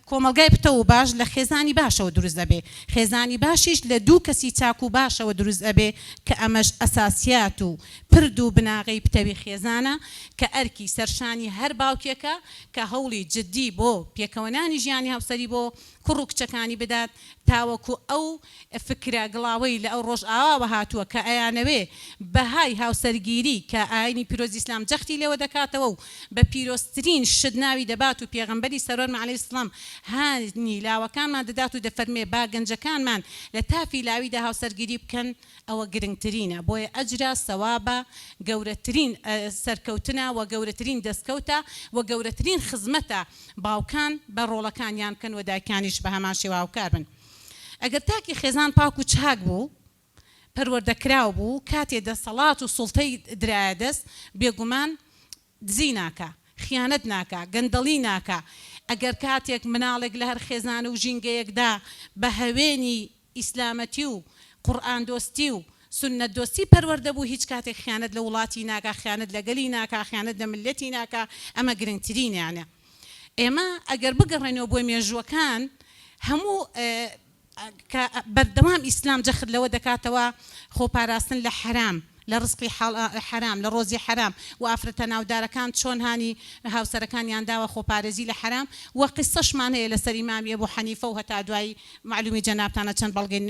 کۆمەڵگای پتەو و باش لە خێزانی باشەوە دروست ئەبێ، خێزانی باشیش لە دوو کەسی چاک و باشەوە دروست ئەبێ کە ئەمەش ئەساسیات و پرد و بناغەی پتەوی خێزانە کە ئەرکی سەرشانی هەر باوکێکە کە هەوڵی جدی بۆ پێکەوەنانی ژیانی هاوسەری بۆ کوڕ و کچەکانی بدات تاوەکو ئەو فکرە گڵاوەی لە ئەو ڕۆژئاواوە هاتووە کە ئەیانەوێ بەهای هاوسەرگیری کە ئاینی پیرۆزی ئیسلام جەختی لێوە دەکاتەوە و بە پیرۆزترین شت ناوی دەبات و پێغەمبەری سەروەرمان علیە سلام هانی لاوەکانمان دەدات و دەفەرموێ با گەنجەکانمان لە تافی لاویدا هاوسەرگیری بکەن ئەوە گرنگترینە بۆیە ئەجرە سەوابە گەورەترین سەرکەوتنە وە گەورەترین دەستکەوتە وە گەورەترین خزمەتە باوکان بە ڕۆڵەکانیان بکەن وە دایکانیش بە هەمان شێوە هاوکار بن. ئەگەر تاکی خێزان پاک و چاک بوو، پەروەردەکراو بوو، کاتێ دەسەڵات و سوڵتەی درایە دەست، بێگومان دزی ناکا، خیانەت ناکا، گەندەڵی ناکا. ئەگەر کاتێک مناڵێک لە هەر خێزان و ژینگەیەکدا بە هەوێنی ئیسلامەتی و قورئاندۆستی و سوننەتدۆستی پەروەردە بوو، هیچ کاتێک خیانەت لە وڵاتی ناکا، خیانەت لە گەلی ناکا، خیانەت لە میللەتی ناکا، ئەمە گرنگترینیانە. ئێمە ئەگەر بگەڕێینەوە بۆ مێژووەکان هەموو کە بەردەوام ئیسلام جەخت لەوە دەکاتەوە خۆپاراستن لە حەرام لە ڕزقی حەرام لە ڕۆزی حەرام و ئافرەتە ناودارەکان چۆن هانی هاوسەرەکانیان داوە خۆپارێزی لە حەرام و قیسەشمان هەیە لەسەر ئیمامی ئەبو حەنیفە و هەتا دوایی مەعلومی جەنابتانە چەند بەڵگەی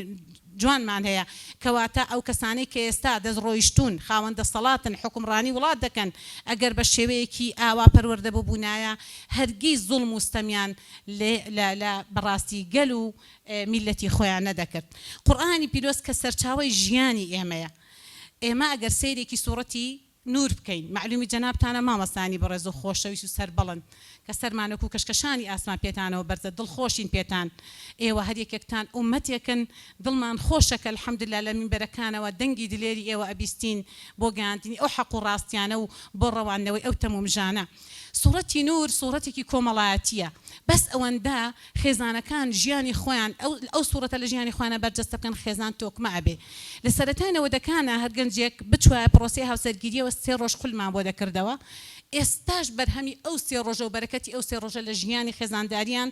جوانمان هەیە کەواتە ئەو کەسانەی کە ئێستا دەست ڕۆیشتوون خاوەن دەسەڵاتن حوکمڕانی وڵات دەکەن ئەگەر بە شێوەیەکی ئاوا پەروەردە ببوونایە هەرگیز زوڵم و ستەمیان لێ لە لە بەڕاستی گەل و میللەتی خۆیان نەدەکرد قورئانی پیرۆز کە سەرچاوەی ژیانی ئێمەیە ئێمە ئەگەر سەیرێکی سوڕەتی نور بکەین مەعلومی جەنابتانە مامۆستایانی بەڕێز و خۆشەویست و سەربەڵند کە سەرمان وەکو کەشکەشانی ئاسمان پێتانەوە بەرزە دڵخۆشین پێتان ئێوە هەر یەکێکتان ئوممەتێکن دڵمان خۆشە کە الحمدللە لە مینبەرەکانەوە دەنگی دلێری ئێوە ئەبیستین بۆ گەیاندنی ئەو حەق و ڕاستیانە و بۆ ڕەواندنەوەی ئەو تەمومژانە سوڕەتی نور سوڕەتێکی کۆمەڵایەتیە بەس ئەوەندە خێزانەکان ژیانی خۆیان ئەو ئەو سوڕەتە لە ژیانی خۆیانا بەرجەستە بکەن خێزان تۆکمە ئەبێ لە سەرەتای نەوەدەکانا هەر گەنجێک بچوایە پڕۆسەی هاوسەرگیریەوە سێ ڕۆژ خولمان بۆ دەکردەوە ئێستاش بەرهەمی ئەو سێ ڕۆژە و بەرەکەتی ئەو سێ ڕۆژە لە ژیانی خێزانداریان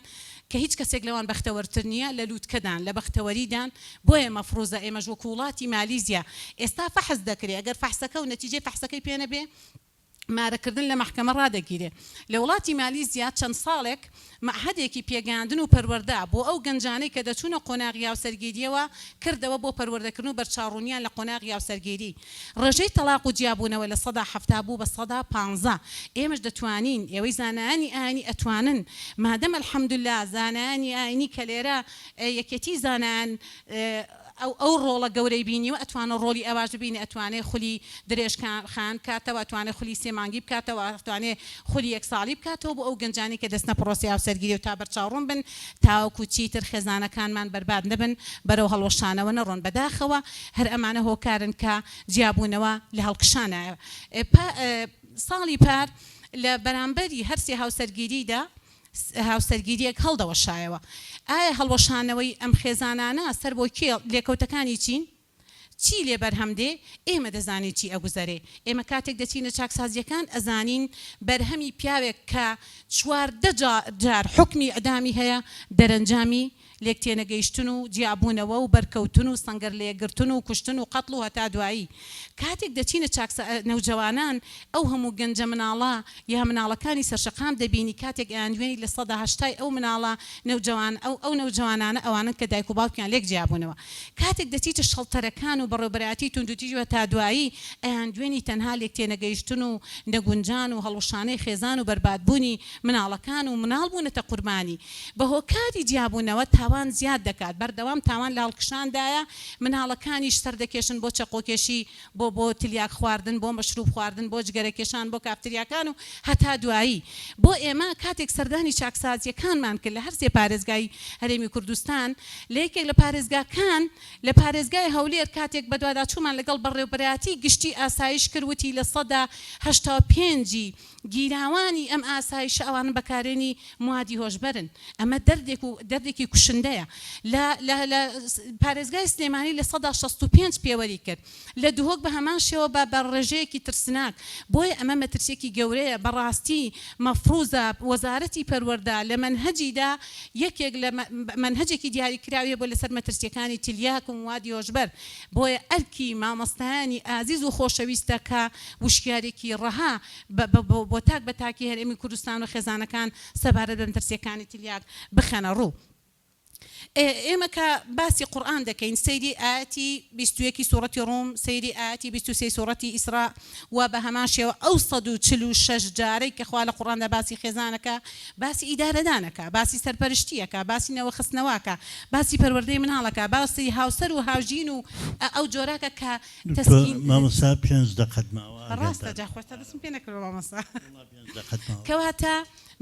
کە هیچ کەسێک لەوان بەختەوەرتر نییە لە لوتکەدان لە بەختەوەریدان بۆیە مەفروزە ئێمەش وەکو وڵاتی مالیزیا ئێستا فەحس دەکرێ ئەگەر فەحسەکە و نەتیجەی فەحسەکەی پێ نەبێ مارەکردن لە مەحکەمە ڕادەگیرێ. لە وڵاتی مالیزیا چەند ساڵێک مەعهەدێکی پێگەیاندن و پەروەردە بۆ ئەو گەنجانەی کە دەچوونە قۆناغی هاوسەرگیرییەوە کردەوە بۆ پەروەردەکردن و بەرچاوڕوونیان لە قۆناغی هاوسەرگیری. ڕێژەی تەڵاق و جیابوونەوە 70% بوو بە 15%. ئێمەش دەتوانین، ئێوەی زانایانی ئایینی ئەتوانن، مادەم الحمدللە زانایانی ئایینی کە لێرە یەکێتی زانایان. ئەو ئەو ڕۆڵە گەورەی بینیوە ئەتوانێ ڕۆڵی ئەواش ببینێ ئەتوانێ خولی درێژ خان بکاتەوە ئەتوانێ خولی سێ مانگی بکاتەوە ئەتوانێ خولی یەک ساڵی بکاتەوە بۆ ئەو گەنجانەی کە دەچنە پڕۆسەی هاوسەرگیری و تا بەرچاوڕوون بن تاوەکو چیتر خێزانەکانمان بەرباد نەبن بەرەو هەڵوەشانەوە نەڕۆن بەداخەوە هەر ئەمانە هۆکارن کە جیابوونەوە لە هەڵکشانایە ساڵی پار لە بەرامبەری هەر سێ هاوسەرگیریدا هاوسەرگیرییەک هەڵدەوەشایەوە. ئایا هەڵوەشانەوەی ئەم خێزانانە سەر بۆ کێ لێکەوتەکانی چین؟ چی لێ بەرهەم دێ؟ ئێمە دەزانین چی ئەگوزەرێ. ئێمە کاتێک دەچینە چاکسازییەکان ئەزانین بەرهەمی پیاوێک کە 14 جار حوکمی ئیعدامی هەیە دەرەنجامی لێکتێنەگەیشتن و جیابوونەوە و بەرکەوتن و سەنگەر لەیەکگرتن و کوشتن و قەتڵ و هەتا دوایی کاتێک دەچینە چاکسا نەوجەوانان ئەو هەموو گەنجە مناڵە یا مناڵەکانی سەرشەقام دەبینی کاتێک ئەیاندوێنی لە سەدا هەشتای ئەو مناڵە نەوجەوان ئەو ئەو نەوجەوانانە ئەوانەن کە دایک و باوکیان لێک جیابوونەوە کاتێک دەچیتە شەڵتەرەکان و بەڕێوبەرایەتی توندوتیژی و هەتا دوایی ئەیاندوێنی تەنها لێکتێنەگەیشتن و نەگونجان و هەڵوەشانەی خێزان و بەربادبوونی مناڵەکان و مناڵ بوونەتە قوربانی بە هۆکاری جیابوونەوە تاوان زیاد دەکات، بەردەوام تاوان لە هەڵکشاندایە، مناڵەکانیش سەردەکێشن بۆ چەقۆکێشی، بۆ بۆ تلیاک خواردن، بۆ مەشروب خواردن، بۆ جگەرەکێشان، بۆ کافتریاکان و هەتا دوایی. بۆ ئێمە کاتێک سەردانی چاکسازییەکانمان کرد لە هەرسێ پارێزگای هەرێمی کوردستان، لە یەکێک لە پارێزگاکان، لە پارێزگای هەولێر کاتێک بەدواداچوومان لەگەڵ بەڕێوبەرایەتی گشتی ئاسایش کرد وتی 85% ی گیراوانی ئەم ئاسایشە ئەوانە بەکارێنی موادی هۆشبەرن ئەمە دەردێک و دەردێکی کوشندەیە لە لە لە پارێزگای سلێمانی 65% پێوەری کرد لە دهۆک بە هەمان شێوە بە بە ڕێژەیەکی ترسناک بۆیە ئەمە مەترسیەکی گەورەیە بەڕاستی مەفروزە وەزارەتی پەروەردە لە مەنهەجیدا یەکێک لە مەنهەجێکی دیاریکراوی هەبووە لەسەر مەترسیەکانی تلیاک و موادی هۆشبەر بۆیە ئەرکی مامۆستایانی ئازیز و خۆشەویستە کە وشیارێکی ڕەها بۆ تاک بە تاکی هەرێمی کوردستان و خێزانەکان سەبارەت بە مەترسییەکانی تلیاک بخەنە ڕوو. ئێمە کە باسی قورئان دەکەین سەیری ئایەتی 21 ی سوڕەتی ڕوم، سەیری ئایەتی 23 ی سوڕەتی ئیسراء و بە هەمان شێوە ئەو 146 جارەی کە خوا لە قورئاندا باسی خێزان ئەکا، باسی ئیدارەدان ئەکا، باسی سەرپەرشتی ئەکا، باسی نەوە خستنەوە ئەکا، باسی پەروەردەی مناڵ ئەکا، باسی هاوسەر و هاوژین و ئەو جۆرە ئەکا کە دکتۆر مامۆستا پێنج دەقەت ماوە ڕاستە جا خۆشتە دەستم پێ نەکردوە مامۆستا کەواتە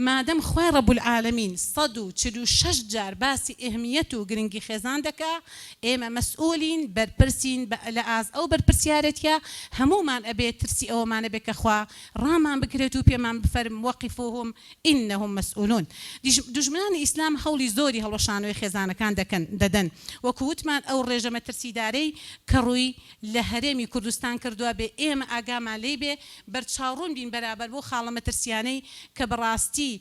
مادەم خوای رب العالمین 146 جار باسی ئەهمیەت و گرنگی خێزان دەکا ئێمە مەسئولین بەرپرسین لە ئاست ئەو بەرپرسیارێتیە هەموومان ئەبێ ترسی ئەوەمان هەبێ کە خوا ڕامان بگرێت و پێمان بفەرم وقفوهم انهم مسئولون دوژمنانی ئیسلام هەوڵی زۆری هەڵوەشانەوەی خێزانەکان دەکەن دەدەن وەکو وتمان ئەو ڕێژە مەترسیدارەی کە ڕووی لە هەرێمی کوردستان کردوە بێ ئێمە ئاگامان لێی بێ بەرچاوڕوون بین بەرابەر بەو خاڵە مەترسیانەی کە بەڕاستی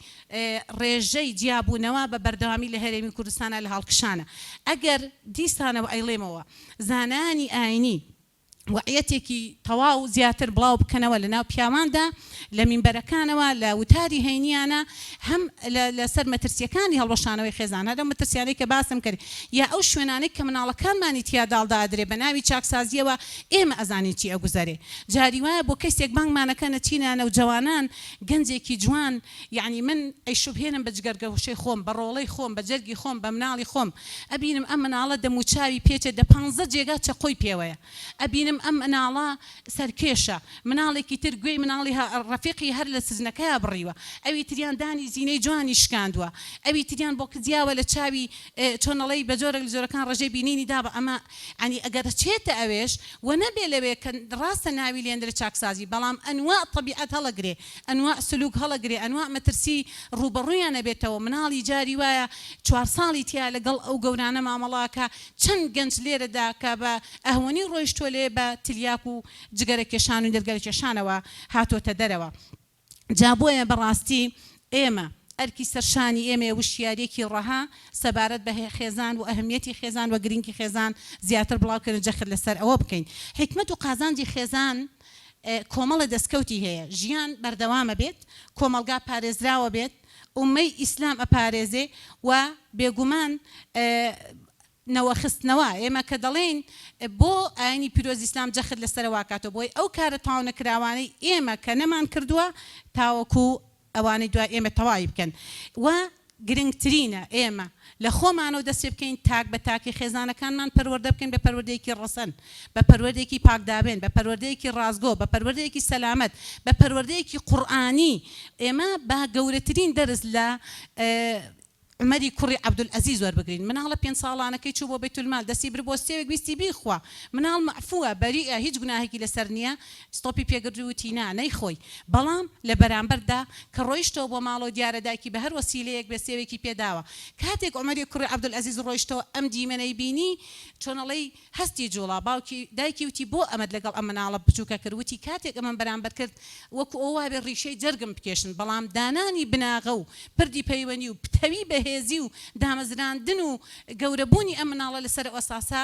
ڕێژەی جیابوونەوە بە بەردەوامی لە هەرێمی کوردستانا لە هەڵکشانە ئەگەر دیسانەوە ئەیڵێمەوە زانایانی ئاینی وەعیەتێکی تەواو زیاتر بڵاو بکەنەوە لە ناو پیاواندا لە مینبەرەکانەوە لە وتاری هەینیانە هەم لە سەر مەترسیەکانی هەڵوەشانەوەی خێزان هەر ئەو مەترسیانەی کە باسم کرد یا ئەو شوێنانەی کە مناڵەکانمانی تیا داڵدە ئەدرێ بە ناوی چاکسازیەوە ئێمە ئەزانین چی ئەگوزەرێ جاری وایە بۆ کەیسێک بانگمانەکەن ئەچینە نەوجەوانان گەنجێکی جوان یەعنی من ئەیشوبهێنم بە جگەرگۆشەی خۆم، بە ڕۆڵەی خۆم، بە جەرگی خۆم، بە مناڵی خۆم. ئەبینم ئەم مناڵە دەموچاوی پێچێ دە پانزە جێگا چەقۆی پێوەیە. ئەبینم ئەم مناڵە سەرکێشە. مناڵێکی تر گوێی مناڵی ڕەفیقی هەر لە سجنەکەیا بڕیوە. ئەوی تریان دانی زینەی جوانی شکاندوە. ئەوی تریان بۆکزیاوە لە چاوی چۆن ئەڵێی بە جۆرێک لە جۆرەکان ڕێژەی بینینی دابە ئەمە یانی ئەگەر ئەچێتە ئەوێش وە نەبێ لەوێ کە ڕاستە ناوی لێندرێ چاکسازی بەڵام ئەنواع تەبیعەت هەڵەگرێ ئەنواع سلوک هەڵەگرێ ئەنواع مەترسی ڕووبەڕوویان ئەبێتەوە مناڵی جاری وایە چوار ساڵی تیا لەگەڵ ئەو گەورانە مامەڵە ئەکا چەند گەنج لێرەدا کە بە ئەهوەنی ڕۆیشتووە لێ بە تلیاک و جگەرە کێشان و نێرگەلە کێشانەوە هاتۆتە دەرەوە. جا بۆیە بەڕاستی ئێمە ئەرکی سەرشانی ئێمەیە وشیاریەکی ڕەها سەبارەت بە خێزان و ئەهمیەتی خێزان و گرنگی خێزان زیاتر بڵاو کەین و جەخت لەسەر ئەوە بکەین. حیکمەت و قازانجی خێزان کۆمەڵێ دەستکەوتی هەیە، ژیان بەردەوامە بێت، کۆمەڵگا پارێزراوە بێت، ئوممەی ئیسلام ئەپارێزێ و بێگومان نەوە خستنەوە، ئێمە کە دەڵێین بۆ ئاینی پیرۆز ئیسلام جەخت لەسەرە واکاتەوە بۆی ئەو کارە گرنگترینە ئێمە لە خۆمانەوە دەست پێ بکەین تاک بە تاکی خێزانەکانمان پەروەردە بکەین بە پەروەردەیەکی ڕەسەن، بە پەروەردەیەکی پاکداوێن، بە پەروەردەیەکی ڕاستگۆ، بە پەروەردەیەکی سەلامەت، بە پەروەردەیەکی قورئانی. ئێمە با گەورەترین دەرس لە عومەری کوڕی عەبدولعەزیز وەربگرین. مناڵە پێنج ساڵانەکەی چوو بۆ بەیتولمال دەستی برد بۆ سێوێک ویستی بیخوا. مناڵ مەعفووە، بەریئە، هیچ گوناهێکی لەسەر نییە. ستۆپی پێگرت و وتی نا نەیخۆی. بەڵام لە بەرامبەردا کە ڕۆیشتەوە بۆ ماڵەوە دیارە دایکی بە هەر وەسیلەیەک بێ سێوێکی پێ داوە. کاتێک عومەری کوڕی عەبدولعەزیز ڕۆیشتەوە ئەم دیمەنەی بینی چۆنەڵێی هەستی جوڵا. باوکی دایکی وتی بۆ ئەمەت لەگەڵ ئەم مناڵە بچوکە کرد؟ وتی کاتێک ئەمەم بەرامبەر کرد وەکو ئەوە وابێ ڕیشەی جەرگم بکێشن. بەڵام دانانی بناغە و پردی پەیوەنی و پتەوی بەهێزی و دامەزراندن و گەورەبوونی ئەم مناڵە لەسەر ئەو ئەساسە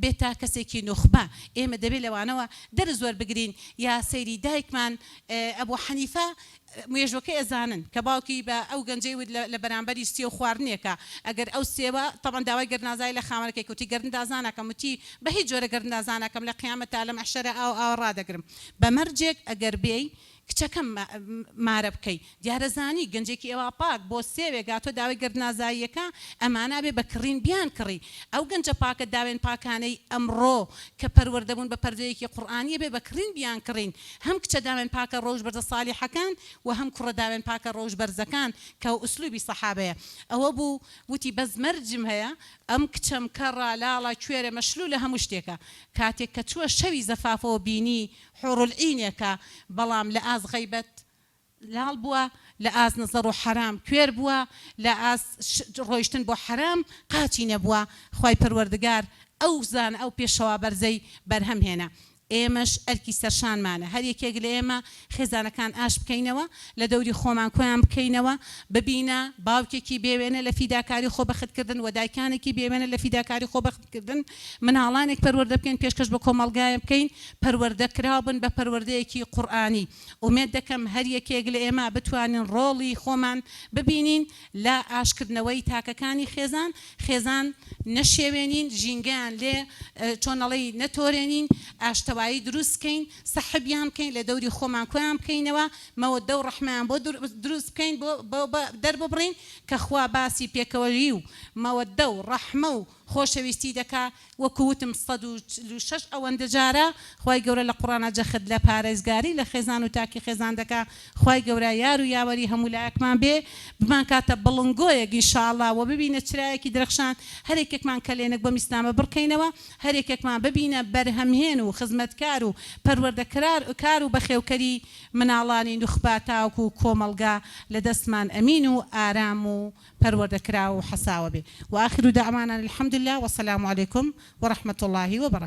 بێتە کەسێکی نوخبە ئێمە دەبێت لەوانەوە دەرس وەربگرین یا سەیری دایکمان ئەبو حەنیفە مێژوەکەی ئەزانن کە باوکی بە ئەو گەنجەی وت لە بەرامبەری سێو خواردنێکە ئەگەر ئەو سێوە تەبعەن داوای گەردنازای لە خاوەنەکەی کرد وتی گەردندازا ناکەم وتی بە هیچ جۆرە گەردندازا ناکەم لە قیامەتا لە مەحشەرا ئاوە ئاوە ڕادەگرم بە مەرجێک ئەگەر بێی کچەکەم مارە بکەی. دیارە زانی گەنجێکی ئێوا پاک بۆ سێوێک هاتوە داوای گەردنازاییەکە ئەمانە ئەبێ بە کڕین بیان کڕی ئەو گەنجە پاکە داوێن پاکانەی ئەمڕۆ کە پەروەردە بوون بە پەردەیەکی قورئانی ئەبێ بە کڕین بیان کڕین هەم کچە داوێن پاکە ڕەوش بەرزە سالیحەکان وە هەم کوڕە داوێن پاکە ڕەوش بەرزەکان کە ئوسلوبی سەحابەیە ئەوە بوو وتی بەس مەرجم هەیە ئەم کچەم کەڕە لاڵە کوێرە مەشلولە هەموو شتێکە کاتێک کە چووە شەوی زەفافەوە بینی حۆڕولعینێکە بەڵام لە ئاست غەیبەت لاڵ بووە، لە ئاست نەزەڕ و حەرام کوێر بووە، لە ئاست ڕۆیشتن بۆ حەرام قاچی نەبووە، خوای پەروەردگار ئەو زانا ئەو پێشەوا بەرزەی بەرهەم هێنا. ئێمەش ئەرکی سەرشانمانە هەر یەکێک لە ئێمە خێزانەکان ئاشت بکەینەوە، لە دەوری خۆمان کۆیان بکەینەوە، ببینە باوکێکی بێوێنە لە فیداکاری خۆبەختکردن و دایکانێکی بێوێنە لە فیداکاری خۆبەخت کردن، مناڵانێک پەروەردە بکەین پێشکەش بە کۆمەڵگایە بکەین پەروەردە کراو بن بە پەروەردەیەکی قورئانی، ئومێد دەکەم هەر یەکێک لە ئێمە بتوانین ڕۆڵی خۆمان ببینین لە ئاشکردنەوەی تاکەکانی خێزان، خێزان نەشێوێنین، ژینگەیان لێ چۆن ئەڵێی نەتۆرێنین، ئاشتەوایی دروست بکەین، سەحبیان بکەین، لە دەوری خۆمان کۆیان بکەینەوە، مەوەدە و ڕەحمەیان بۆ دروست بکەین، بۆ دەرببڕین کە خوا باسی پێکەوەیی و مەوەدە و ڕەحمە و خۆشەویستی دەکا وەکو وتم 146 ئەوەندە جارە خوای گەورە لە قوڕانا جەخت لە پارێزگاری لە خێزان و تاکی خێزان دەکا خوای گەورە یار و یاوەری هەموو لایەکمان بێ بمانکاتە بڵنگۆیەک ان شاء اللە وە ببینە چرایەکی درەخشان هەرێکێکمان کەلێنێک بەم ئیسلامە بڕکەینەوە هەرێکێکمان ببینە بەرهەمهێن و خزمەتکار و پەروەردەکرار کار و بەخێوکەری مناڵانی نوخبە تاوەکو کۆمەڵگا لە دەستمان ئەمین و ئارام و پەروەردە کراو و حەساوە بێ وآخر دعوانا ان الحمدللە وسلام علیکم ورحمە اللە وبرکاته.